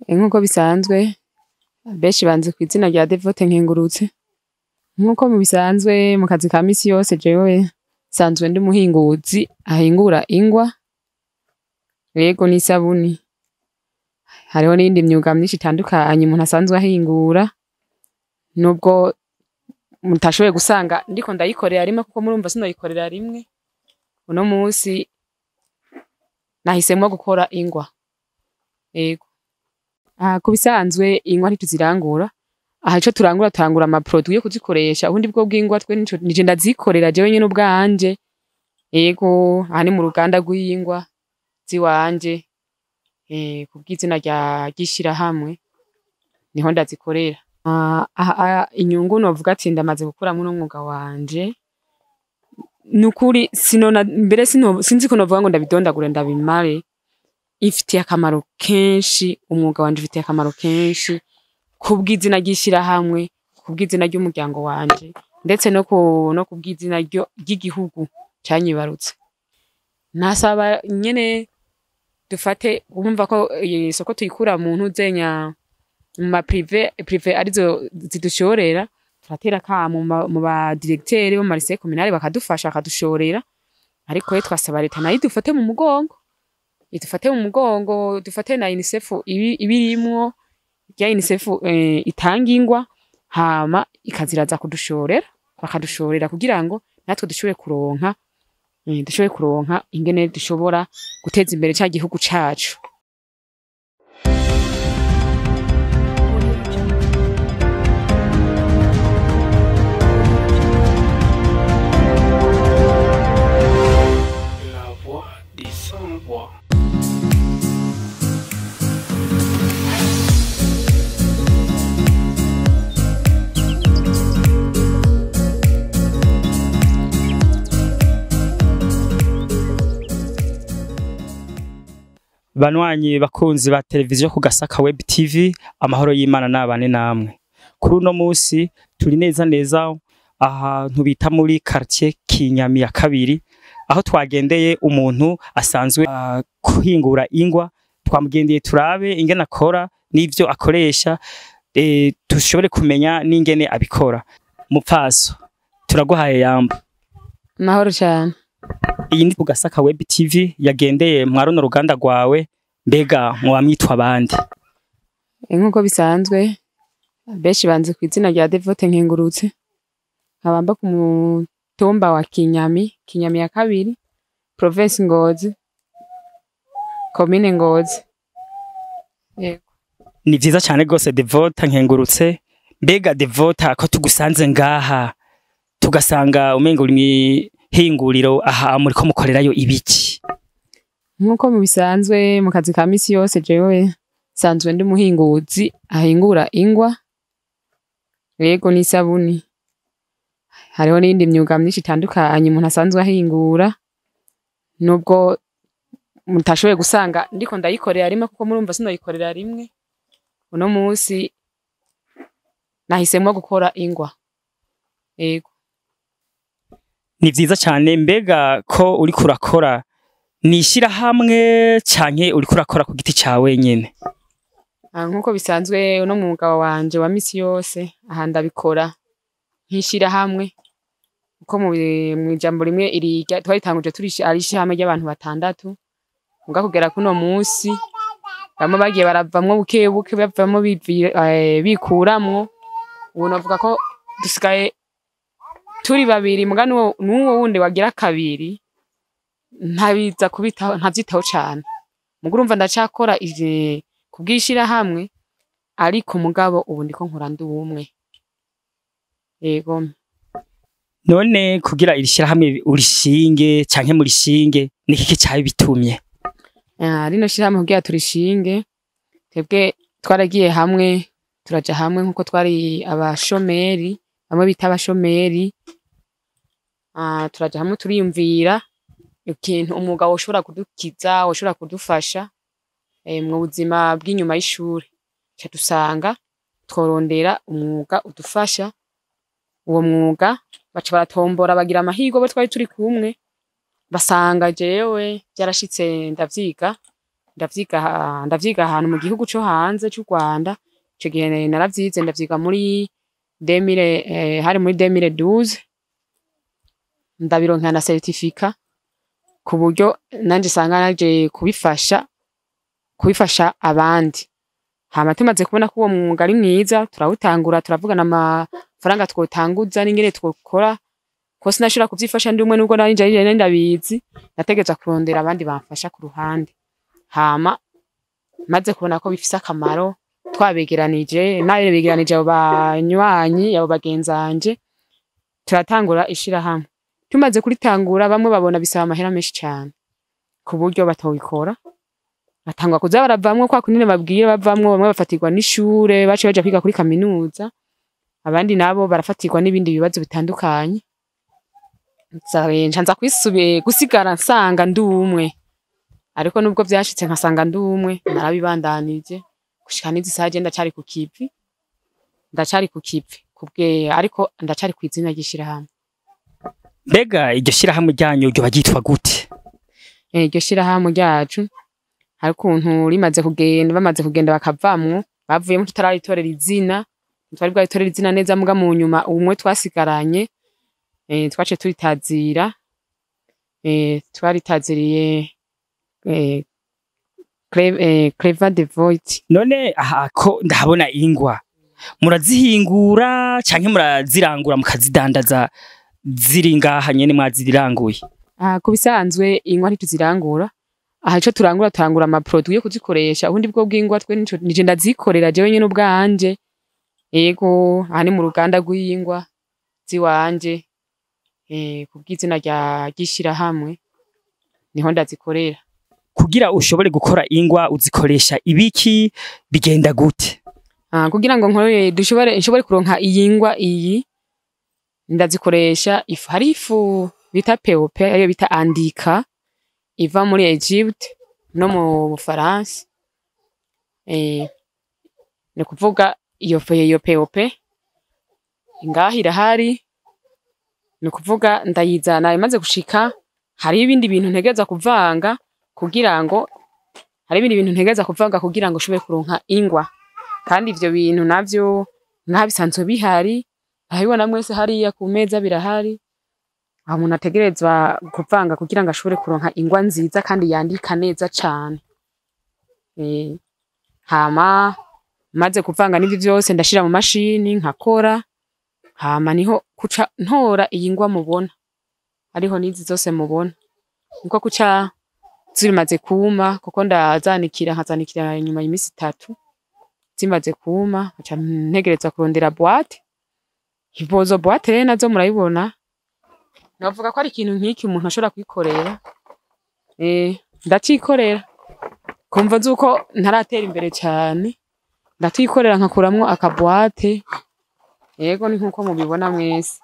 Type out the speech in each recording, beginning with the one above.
Nk'uko bisanzwe benshi banzi kw'izina rya Devote Nkengurutse. Nk'uko mubisanzwe mu kazi ka misi yose, jewe nsanzwe ndi umuhinguzi ahingura ingwa, yego, n'isabuni. Hariho n'iyindi myuga myinshi itandukanye umuntu asanzwe ahingura, nubwo mutashoboye gusanga ndiko ndayikorera rimwe, kuko murumva sinoyikorera rimwe. Uno musi nahisemwo gukora ingwa, yego. Ku bisanzwe ingwa ntituzirangura. Aha ico turangura, turangura ama produit yo kuzikoresha. Ubundi bwo bw'ingwa twe nije ndazikorera jewe nyene ubwanje, yego. Aha ni mu ruganda rw'ingwa ziwanje, kubw'izina ry'ishirahamwe niho ndazikorera. Aha inyungu novuga ati ndamaze gukuramwo uno mwuga wanje, nukuri sinona mbere sinzi ko novuga ngo ndabidondagure ndabimare. Ifitiye akamaro kenshi, umwuga wanje ufitiye akamaro kenshi kubw'izina ry'ishirahamwe, kubw'izina ry'umuryango wanje, ndetse no kubw'izina ry'igihugu canyibarutse. Nasaba nyene dufate urumva ko isoko tuyikura mu ntuzenya mu ma privé arizo zidushorera. Turatera akamo mu ba directeur bo mu lycée communal bakadufasha bakadushorera, ariko rero twasaba leta nayo idufate mu mugongo, idufate mu mugongo, dufate na UNICEF ibirimwo rya UNICEF, itanga ingwa, hama ikaziraza kudushorera, bakadushorera kugira ngo natwe dushobore kuronka ingene dushobora guteza imbere ca gihugu cacu. Audio Jungle. La voix des sans-voix. Banywanyi bakunzi ba televiziyo ku Gasaka Web TV, amahoro y'Imana nabane namwe. Kuri uno musi turi neza neza ahantu bita muri quartier Kinyami ya kabiri, aho twagendeye umuntu asanzwe kuhingura ingwa. Twamugendeye turabe ingene akora n'ivyo akoresha, dushobore kumenya n'ingene abikora. Mupfaso, turaguhaye yambo. Amahoro cyane. Iyi ni ku Gasaka Web TV yagendeye mwa runo ruganda rwawe. Mbega mwoba mwitwa abandi? Nk'uko bisanzwe benshi banzi ku izina rya Devote Nkengurutse, nkaba mba ku mutumba wa Kinyami, Kinyami ya kabiri, province Ngozi, komine Ngozi, yego. Ni vyiza cyane rwose, Devota Nkengurutse. Mbega Devota, ko tugusanze ngaha tugasanga umengo uri mwihinguriro, aha muriko mukorerayo ibiki? Nk'uko mu bisanzwe mu kazi ka misi yose, jewe nsanzwe ndi umuhinguzi ahingura ingwa, yego, n'isabuni. Hariho n'iyindi myuga myinshi itandukanye umuntu asanzwe ahingura, nubwo mutashoboye gusanga ndiko ndayikorera rimwe, kuko murumva sinoyikorera rimwe. Uno musi nahisemwo gukora ingwa, yego. Ni vyiza cyane. Mbega ko uriko urakora, ni ishirahamwe canke uriko urakora ku giti cawe nyene? Nk'uko bisanzwe uno mwuga wanje wa misi yose aha ndabikora nk'ishirahamwe, kuko mw'ijambo rimwe iri twaritanguje turi ari ishirahamwe ry'abantu batandatu. Muga kugera kuno musi bamwe bagiye baravamwo buke buke, bavamwo bikuramwo. Ubu novuga ko dusigaye turi babiri, muga n'uwo wundi wagira kabiri ntabiza kubitaho, ntavyitaho cane. Muga urumva ndacakora kubw'ishirahamwe, ariko mugabo ubu ndiko nkora ndi umwe, yego. None kugira iri shirahamwe urishinge canke murishinge, ni kiki cabitumye? Rino shirahamwe kugira turishinge, twebwe twaragiye hamwe, turaja hamwe nkuko twari abashomeri, bamwe bita abashomeri. Turaja hamwe turiyumvira ikintu umwuga woshobora kudukiza, woshobora kudufasha mu buzima bw'inyuma y'ishuri. Ca dusanga tworondera umwuga udufasha. Uwo mwuga baca baratombora, bagira amahirwe abo twari turi kumwe, basanga jewe vyarashitse ndavyiga. Ndavyiga ahantu mu gihugu co hanze c'u Rwanda. Ico gihe naravyize, ndavyiga muri 2000, hari muri 2012, ndabironkera na certificat, ku buryo nanje sanga naje kubifasha abandi. Hama tumaze kubona ko uwo mwuga ari mwiza, turawutangura, turavugana amafaranga twotanguza n'ingene twokora, ko sinashobora kuvyifasha ndi umwe, nubwo nari nje ndabizi, nategerezwa kurondera abandi bamfasha ku ruhande. Hama maze kubona ko bifise akamaro, twabegeranije, nayo begeranije abo banywanyi, abo bagenzanje, turatangura ishirahamwe. Tumaze kuritangura, bamwe babona bisaba amahera menshi cane ku buryo batobikora, batangwa kuza baravamwo kwa kunene babwira bavamwo. Bamwe bafatirwa n'ishure, baciye baja kwiga kuri kaminuza, abandi nabo barafatirwa n'ibindi bibazo bitandukanye. Nca nza kwisubiye gusigara nsanga ndi umwe. Ariko nubwo vyashitse nkasanga ndi umwe, narabibandanije gushika n'izi saha. Je ndacari ku kivi, ndacari ku kivi kubwe, ariko ndacari kw'izina ry'ishirahamwe. Mbega iryo shirahamwe ryanyu ryoba ryitwa gute? Iryo shirahamwe ryacu, hari ukuntu rimaze kugenda, bamaze kugenda bakavamwo, bavuyemo tutararitorera izina, ntitwari bwaritorera izina neza. Muga mu nyuma umwe twasigaranye, twaciye turitazira, twaritaziriye Clever Devoit. None aha ko ndahabona ingwa, murazihingura canke murazirangura mukazidandaza ziri ngaha nyene mwaziranguye? Ah, ku bisanzwe ingwa ntituzirangura. Aha ico turangura, turangura ama produit yo kuzikoresha. Ubundi bwo bw'ingwa twe nije ndazikorera jewe nyene ubwanje. Yego, aha ni mu ruganda rw'ingwa ziwanje, kubw'izina rya ry'ishirahamwe niho ndazikorera. Kugira ushobore gukora ingwa uzikoresha ibiki? Bigenda gute? Ah, kugira ngo nkore, dushobore, nshobore kuronka iyi ngwa iyi, ndazikoresha ifu. Hari ifu bita POP, ariyo bita andika, iva muri Egypte no mu Bufaransa. Ni kuvuga iyo fu, iyo POP ngaha irahari. Ni ukuvuga ndayizana, imaze gushika hari ibindi bintu ntegereza kuvanga kugira ngo, hari ibindi bintu ntegereza kuvanga kugira ngo ushobore kuronka ingwa. Kandi ivyo bintu navyo ngaha bisanzwe bihari, urabibona mwese hariya ku meza birahari. Aho umuntu ategerezwa kuvanga kugira ngo ashobore kuronka ingwa nziza kandi yandika neza cane. Hama maze kuvanga n'ivyo vyose, ndashira mu mashini nkakora. Hama niho kuca ntora iyi ngwa mubona, hariho n'izi zose mubona, niko kuca zimaze kuma, kuko ndazanikira, nkazanikira inyuma y'imisi 3. Zimaze kuma, nkaca ntegerezwa kurondera boîte. Izo boîte rero nazo murabibona, novuga ko ari ikintu nk'iki umuntu ashobora kwikorera. Ndacikorera kumva zuko ntaratera imbere cane, ndatikorera nkakuramwo aka boîte. Yego, ni nkuko mubibona mwese,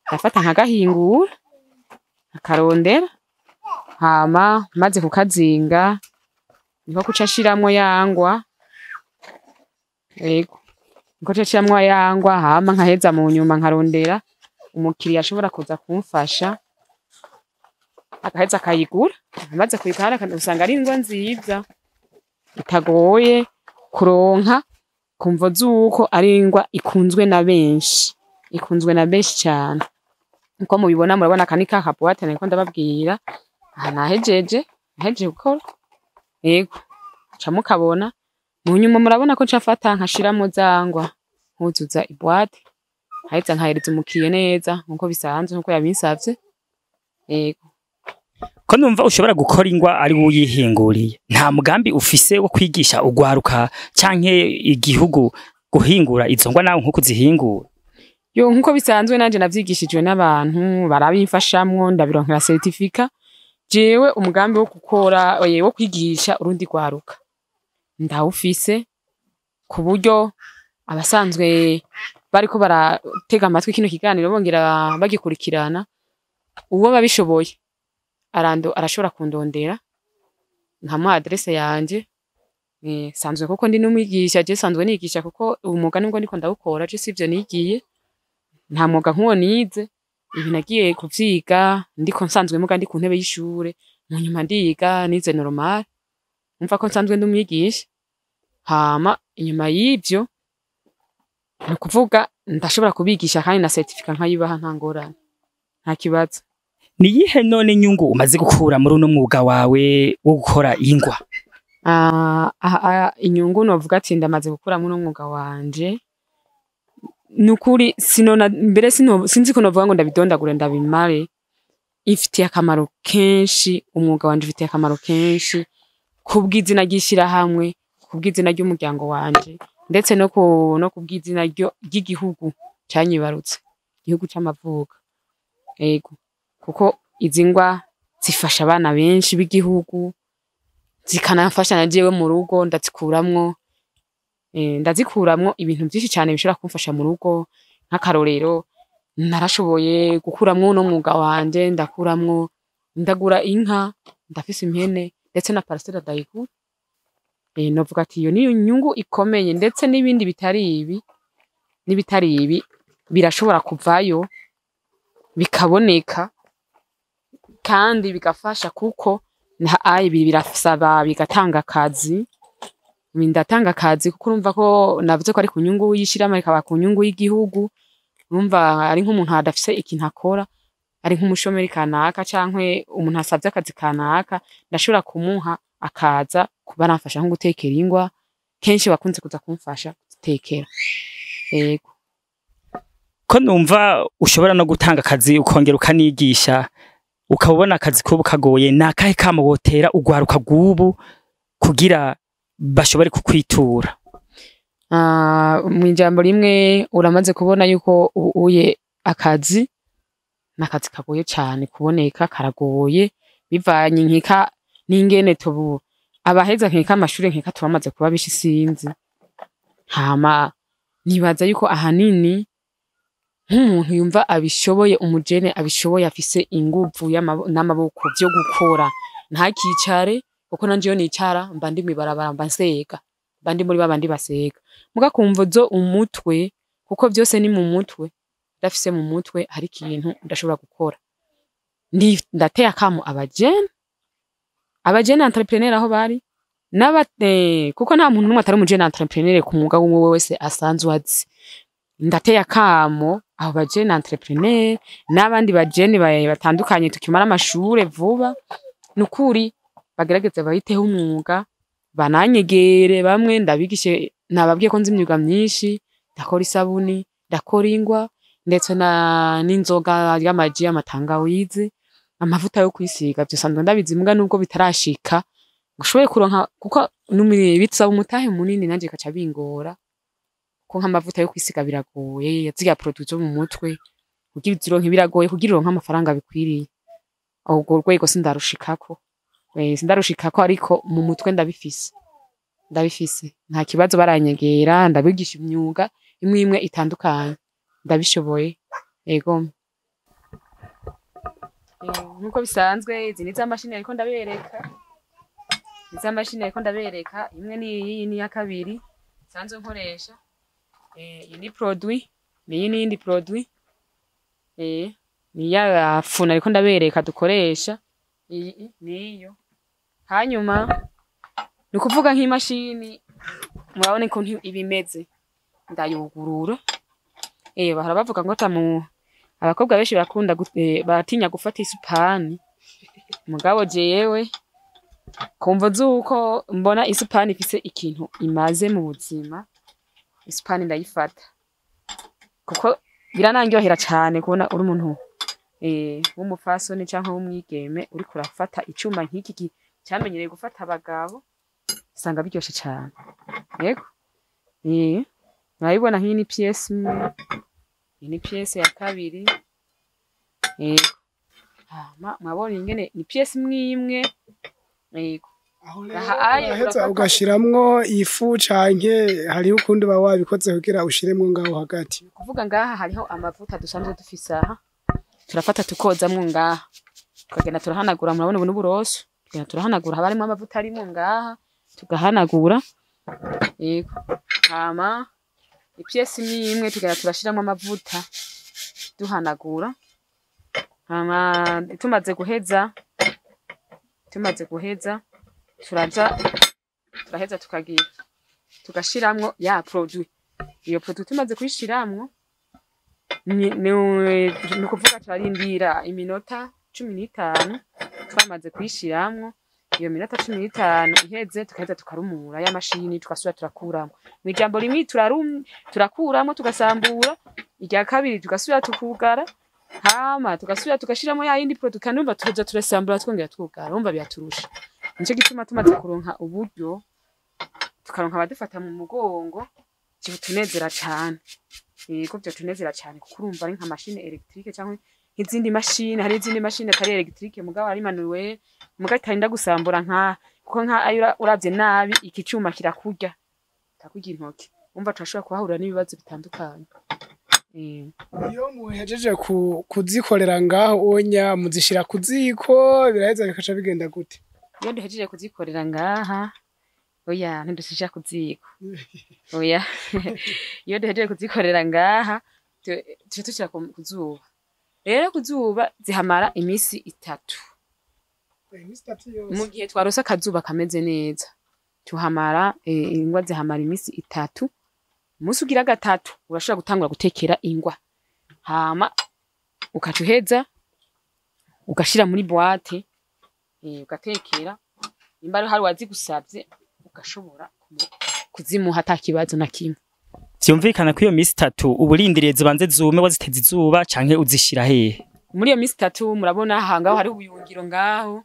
ndafata nkagahingura, akarondera. Hama maze kukazinga, niko kuca nshiramwo yangwa. Yego, niko kuca nshiramwo yangwa. Hama nkaheza mu nyuma nkarondera umukiriya ashobora kuza kumfasha, agaheza akayigura. Amaze kuyigura usanga ari ingwa nziza itagoye kuronka, kumvo zuko ari ingwa ikunzwe na benshi, ikunzwe na benshi cane. Nkuko mubibona, murabona aka ni ka ka boîte nariko ndababwira. Aha nahejeje, nahejeje gukora. Yego, ca mukabona mu nyuma, murabona ko nca mfata nkashiramwo za ngwa, nkuzuza i boîte, nkaheza nkahereza umukiriya neza nkuko bisanzwe, nkuko yabinsavye. Yego. Ko numva ushobora gukora ingwa ari wowe uyihinguriye, nta mugambi ufise wo kwigisha ugwaruka canke igihugu guhingura izo ngwa nawe nkuko uzihingura? Yo, nkuko bisanzwe nanje navyigishijwe n'abantu barabimfashamwo, ndabironkera certificat. Jewe umugambi wo gukora, wo kwigisha urundi rwaruka ndawufise, ku buryo abasanzwe bariko baratega amatwi kino kiganiro bongera bagikurikirana, uwo babishoboye arando arashobora kundondera nkamuha adresse yanje. Sanzwe kuko ndi n'umwigisha, je sanzwe nigisha, kuko umwuga nubwo ndiko ndawukora, je sivyo nigiye, nta mwuga nk'uwo nize. Ibi nagiye kuvyiga ndiko nsanzwe muga ndi ku ntebe y'ishure, mu nyuma ndiga, nize normal. Umva ko nsanzwe ndi umwigisha. Hama inyuma y'ivyo, ni ukuvuga ndashobora kubigisha kandi na certificat nkayibaha, nta ngorane, nta kibazo. Ni iyihe none nyungu umaze gukura muri uno mwuga wawe wo gukora ingwa? Ah, inyungu novuga ati ndamaze gukura muri umwuga wanje, nukuri sinona mbere sino sinzi ko novuga ngo ndabidondagure ndabimare. Ifitiye akamaro kenshi, umwuga wanje ufitiye akamaro kenshi kubw'izina ry'ishirahamwe, kubw'izina ry'umuryango wanje, ndetse no kubw'izina ry'igihugu canyibarutse, igihugu c'amavuko. Ego, kuko izi ngwa zifasha abana benshi b'igihugu, zikanamfasha na jewe mu rugo. Ndazikuramwo ibintu vyinshi cane bishobora kumfasha mu rugo. Nk'akarorero, narashoboye gukuramwo uno mwuga wanje, ndakuramwo, ndagura inka, ndafise impene, ndetse na parcelle ndayigura. Novuga ati iyo niyo nyungu ikomeye, ndetse n'ibindi bitari ibi, n'ibitari ibi birashobora kuvayo bikaboneka kandi bigafasha, kuko ibi birasaba bigatanga akazi. Ndatanga akazi kuko urumva ko navuze ko ari ku nyungu y'ishirahamwe, ikaba ku nyungu y'igihugu. Urumva ari nk'umuntu adafise ikintu akora, ari nk'umushomeri kanaka cankwe umuntu asavye akazi kanaka, ndashobora kumuha akaza kuba aramfasha nko gutekera ingwa. Kenshi bakunze kuza kumfasha gutekera, yego. Ko numva ushobora no gutanga akazi, ukongera ukanigisha, ukaba ubona akazi kubu kagoye, ni akahe kamo wotera urwaruka rw'ubu kugira bashobore kukwitura? Mw'ijambo rimwe, uramaze kubona yuko uye akazi n'akazi kagoye cane kuboneka, karagoye bivanye nkika n'ingene tubu abaheza nkeka amashure, nkeka tubamaze kuba bishi, sinzi. Hama nibaza yuko ahanini nk'umuntu yumva abishoboye, umujene abishoboye, afise inguvu n'amaboko vyo gukora, ntakicare, kuko nanje iyo nicara mba ndi mw'ibarabara, mba nsega, mba ndi muri babandi basega. Muga kumva zo umutwe, kuko vyose ni mu mutwe, ndafise mu mutwe hari ikintu ndashobora gukora. Ndateye akamo abajene entrepreneur aho bari n'aba, kuko nta muntu n'umwe atari umujene entrepreneur ku mwuga w'umwe wese asanzwe azi. Ndateye akamo abo bajene entrepreneur n'abandi bajene batandukanye tukimara amashure vuba, nukuri bagerageze bahiteho umwuga, bananyegere bamwe ndabigishe. Nababwiye ko nzi imyuga myinshi: ndakora isabuni, ndakora ingwa, ndetse na n'inzoga y'amaji, amatangawizi, amavuta yo kwisiga, vyose nsanzwe ndabizi. Muga nubwo bitarashika ngo ushobore kuronka, kuko bisaba umutahe munini, nanje bikaca bingora, ko nk'amavuta yo kwisiga biragoye, zirya produit zo mu mutwe kugira uzironke biragoye, kugira uronke amafaranga bikwiriye. Urwo rwego sindarushikako, sindarushikako, ariko mu mutwe ndabifise, ndabifise, nta kibazo. Baranyegera ndabigisha imyuga imwe imwe itandukanye, ndabishoboye, yego. Nkuko bisanzwe, izi ni za mashini ariko ndabereka, ni za mashini ariko ndabereka. Imwe ni iyi, ni iya kabiri nsanzwe nkoresha. Iyi ni produit, niyi n'iyindi produit, ni ya funa ariko ndabereka dukoresha, iyi niyo. Hanyuma ni ukuvuga nk'imashini, murabona ukuntu iba imeze, ndayugurura. Bahora bavuga ngo tamu abakobwa benshi barakunda baratinya gufata isupani, mugabo jewe kumva zuko mbona isupani ifise ikintu imaze mu buzima, isupani ndayifata, kuko birananryohera cane kubona uri umuntu w'umufasoni canke w'umwigeme uriko urafata icuma nk'iki camenyereye gufata abagabo, usanga biryoshe cane. Yego, murabibona, nk'iyi ni pièce imwe, iyi ni pièce ya kabiri. Yego, hama mwabonye ingene ni pièce imwe imwe, yego. Aho rero Aha ayo uraheza urafata ugashiramwo ifu canke hariho ukundi uba wabikoze kugira ushiremwo ngaho hagati? Ni ukuvuga ngaha hariho amavuta dusanzwe dufise aha, turafata tukozamwo ngaha, tukagenda turahanagura. Murabona ubu n'uburoso, tugenda turahanagura, haba harimwo amavuta arimwo ngaha, tugahanagura. Yego, hama ipièce imwe imwe tugenda turashiramwo amavuta, duhanagura. Hama tumaze guheza turaja Turaheza tukagira tugashiramwo ya produit. Iyo produit tumaze kuyishiramwo, ni ukuvuga turarindira iminota 15. Twamaze kuyishiramwo, iyo minota 15 iheze, tukaheza tukarumura ya mashini, tugasubira turakuramwo. Mw'ijambo rimwe, turakuramwo, tugasambura. Irya kabiri tugasubira tukugara, hama tugasubira tugashiramo ya yindi produit, kandi urumva tukaza turasambura, twongera twugara. Urumva biraturusha. Nico gituma tumaze kuronka uburyo, tukaronka abadufata mu mugongo, vyotunezera cane. Yego, vyotunezera cane, kuko urumva ari nka machine électrique canke nk'izindi mashini. Hari izindi mashini atari électrique mugabo ari manuel, mugabo itarinda gusambura nka, kuko nka ayo uravye nabi iki cuma kirakurya, kirakurya intoki. Urumva turashobora kuhahurira n'ibibazo bitandukanye. Iyo muhejeje kuzikorera ngaho onya, muzishira ku ziko, biraheza bikaca bigenda gute? Iyo duhejeje kuzikorera ngaha, oya, ntidushisha ku ziko, oya. Iyo duhejeje kuzikorera ngaha, tuca dushira ku zuba. Rero ku zuba zihamara imisi 3. Imisi 3 yose? Mu gihe twarose akazuba kameze neza, tuhamara ingwa zihamara imisi 3. Umunsi ugira gatatu urashobora gutangura gutekera ingwa, hama ukaca uheza ugashira muri boîte, ugatekera. Nimba hari uwazigusavye, ugashobora kuzimuha ata kibazo na kimwe. Vyumvikana ko iyo misi 3 uba urindiriye zibanze zume, waziteze izuba, canke uzishira hehe? Muri iyo misi 3, murabona aha ngaho hariho ubuyungiro ngaho,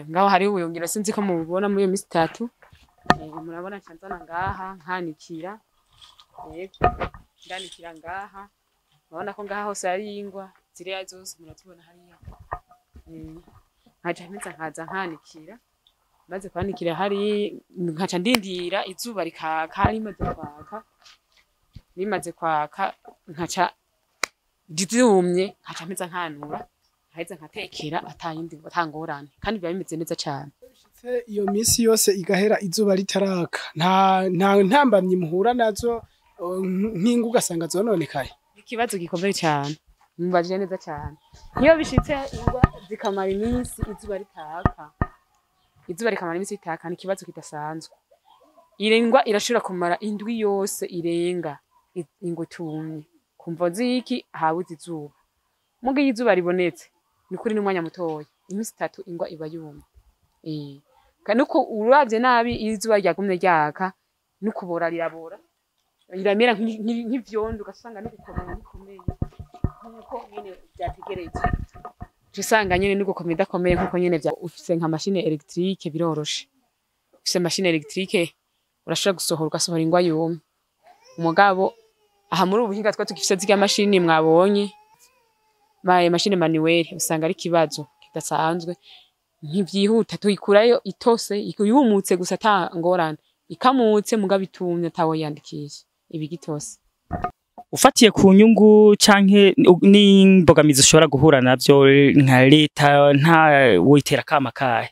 ngaho hariho ubuyungiro, sinzi ko mububona. Muri iyo misi 3, murabona nca nzana ngaha nkanikira. Yego, ndanikira ngaha. Murabona ko ngaha hose hari ingwa, ziriya zose murazibona hariya. Nkaca mpeza nkaza nkanikira. Maze kwanikira hari, nkaca ndindira izuba rikaka. Rimaze kwaka, nkaca zumye, nkaca mpeza nkanura, nkaheza nkatekera atayindi atangorane, kandi biba bimeze neza cane. Se iyo misi yose igahera izuba ritaraka, nta ntambamyi muhura nazo, nk'ingo ugasanga zononekaye? Ikibazo gikomeye cane, mubajije neza cane. Iyo bishitse ingwa zikamara iminsi izuba ritaka, izuba rikamara iminsi ritaka, ni ikibazo kidasanzwe. Ingwa irashobora kumara indwi yose irenga ingwa itumye, kumvo ziki? Habuze izuba. Muga iyo izuba ribonetse, ni kuri n'umwanya mutoya, iminsi 3 ingwa iba yumye. Kandi uko uravye nabi, iyo izuba ryagumye ryaka, n'ukubora rirabora, iramera nk'ivyondo, ugasanga no gukomera ntikomeye nkuko nyene vyategerezwa. Uca usanga nyene no gukomera idakomeye nkuko nyene vya. Ufise nka machine électrique biroroshe. Ufise machine électrique urashobora gusohora, ugasohora ingwa yumye. Umugabo aha muri ubu buhinga twa tugifise zirya mashini mwabonye, machine manuelle, usanga ari ikibazo kidasanzwe, ntivyihuta. Tuyikurayo itose, yumutse gusa, ata ngorane, ikamutse mugabo itumye, atawo yandikisha ibigitose. Ufatiye ku nyungu canke n'imbogamizi ushobora guhura navyo, nka leta nta woyitera kama kahe?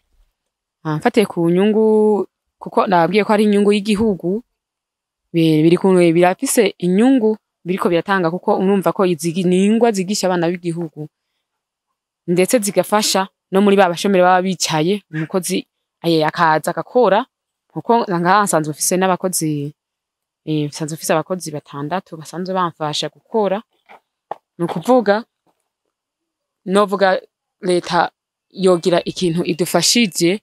Ah, mfatiye ku nyungu, kuko nababwiye ko ari inyungu y'igihugu, biri birafise inyungu biriko biratanga, kuko urumva ko izi ni ingwa zigisha abana b'igihugu, ndetse zigafasha no muri ba bashomeri baba bicaye. Umukozi akaza agakora, kuko ngaha nsanzwe mfise n'abakozi, nsanzwe mfise abakozi batandatu basanzwe bamfasha gukora. Ni ukuvuga novuga leta yogira ikintu idufashije,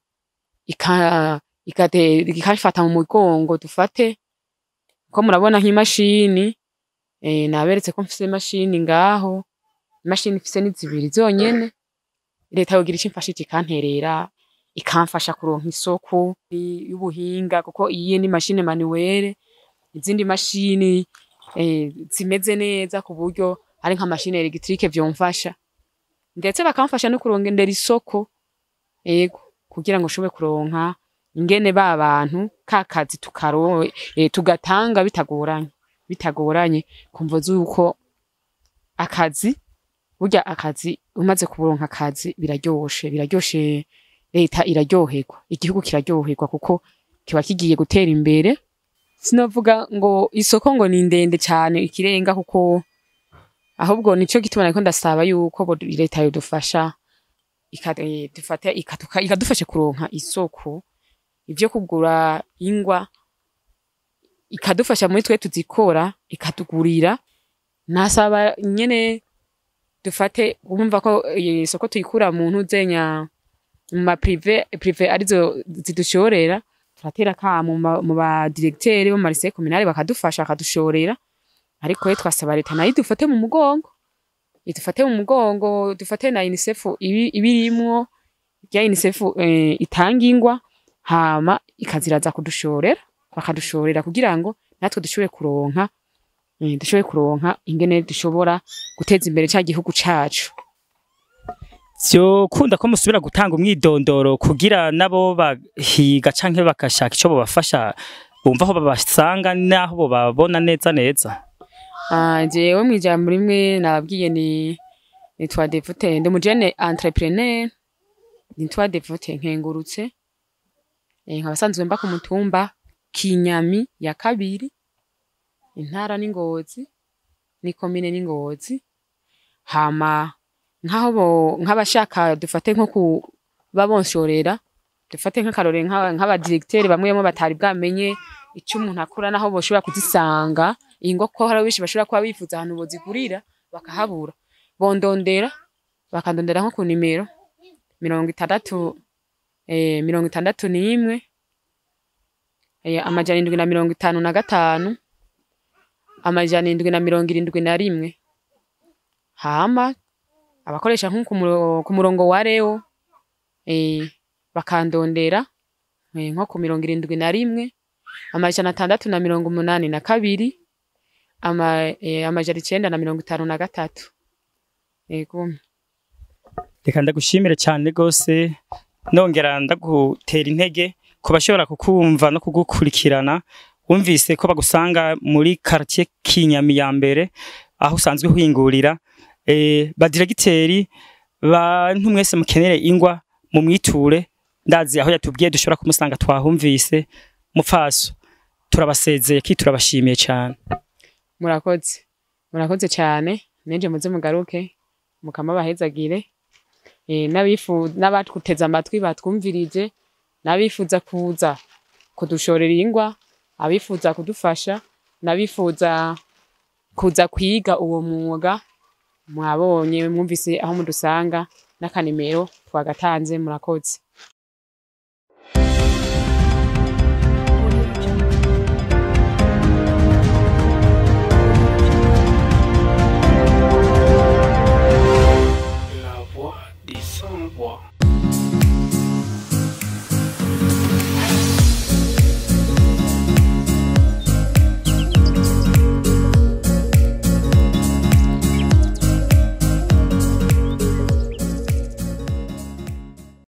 ikafata mu mugongo. Dufate ko murabona nk'imashini, naberetse ko mfise imashini ngaho. Imashini mfise ni zibiri zonyene. Leta yogira ico imfashije, ikanterera, ikamfasha kuronka isoko y'ubuhinga, kuko iyi ni machine manuelle. Izindi mashini zimeze neza, ku buryo ari nka machine électrique vyomfasha, ndetse bakamfasha no kurondera isoko, ego, kugira ngo nshobore kuronka ingene ba bantu ka kazi tukaro tugatanga bitagoranye, kumvo zuko akazi, burya akazi umaze kuronka akazi biraryoshe, biraryoshe. Leta iraryoherwa, igihugu kiraryoherwa, kuko kiba kigiye gutera imbere. Sinovuga ngo isoko ngo ni ndende cane ikirenga, kuko ahubwo nico gituma nariko ndasaba yuko leta yodufasha, ikadufasha kuronka isoko. ivyo kugura ingwa, ikadufasha muri twe tuzikora, ikatugurira. Nasaba nyene dufate urumva ko isoko tuyikura mu ntuzenya mu ma privé arizo zidushorera. Turatera kamo mu ba directeur bo mu lycée communal, bakadufasha bakadushorera. Ariko rero twasaba leta nayo idufate mu mugongo, idufate mu mugongo, dufate na UNICEF ibirimwo rya UNICEF, itanga ingwa, hama ikaziraza kudushorera, bakadushorera kugira ngo natwe dushobore kuronka ingene dushobora guteza imbere ca gihugu cacu. Vyokunda ko musubira gutanga umwidondoro kugira nabo bahiga canke bakashaka ico bobafasha bumva aho babasanga n'aho bobabona neza neza? Ah, jewe mw'ijambo rimwe nababwiye ni nitwa Devote, ndi umujene entrepreneur, nitwa Devote Nkengurutse, nkaba sanzwe mba ku mutumba Kinyami ya kabiri, intara ni Ngozi, ni komine ni Ngozi. Hama nkaho bo nk'abashaka dufate nko kuba bonshorera, dufate nk'akarore nk'aba directeur bamwe bamwe batari bwamenye ico umuntu akora naho boshobora kuzisanga ingo, ko hari benshi bashobora kuba bifuza ahantu bozigurira bakahabura, bondondera, bakandondera nko ku nimero 60, 61, 755 771. Hama abakoresha nko ku murongo wa Leo, bakandondera nko ku 71 682 953. Yego. Reka ndagushimire cyane gose, nongera ndagutera intege ku bashobora kukumva no kugukurikirana. Wumvise ko bagusanga muri quartier Kinyami ya mbere, aho usanzwe uhingurira. Ba directeur, bantu mwese mukenere ingwa, mumwiture. Ndazi aho yatubwiye dushobora kumusanga twahumvise. Mupfaso, turabasezeye ki turabashimiye cyane. Murakoze, murakoze cyane. Neje muze mugaruke, mukama bahezagire. N'abifu n'abatuteze amatwi batwumvirije, n'abifuza kuza kudushorera ingwa, abifuza kudufasha, n'abifuza kuza kwiga uwo mwuga, mwabonye, mwumvise aho mudusanga n'akanimero twagatanze. Murakoze.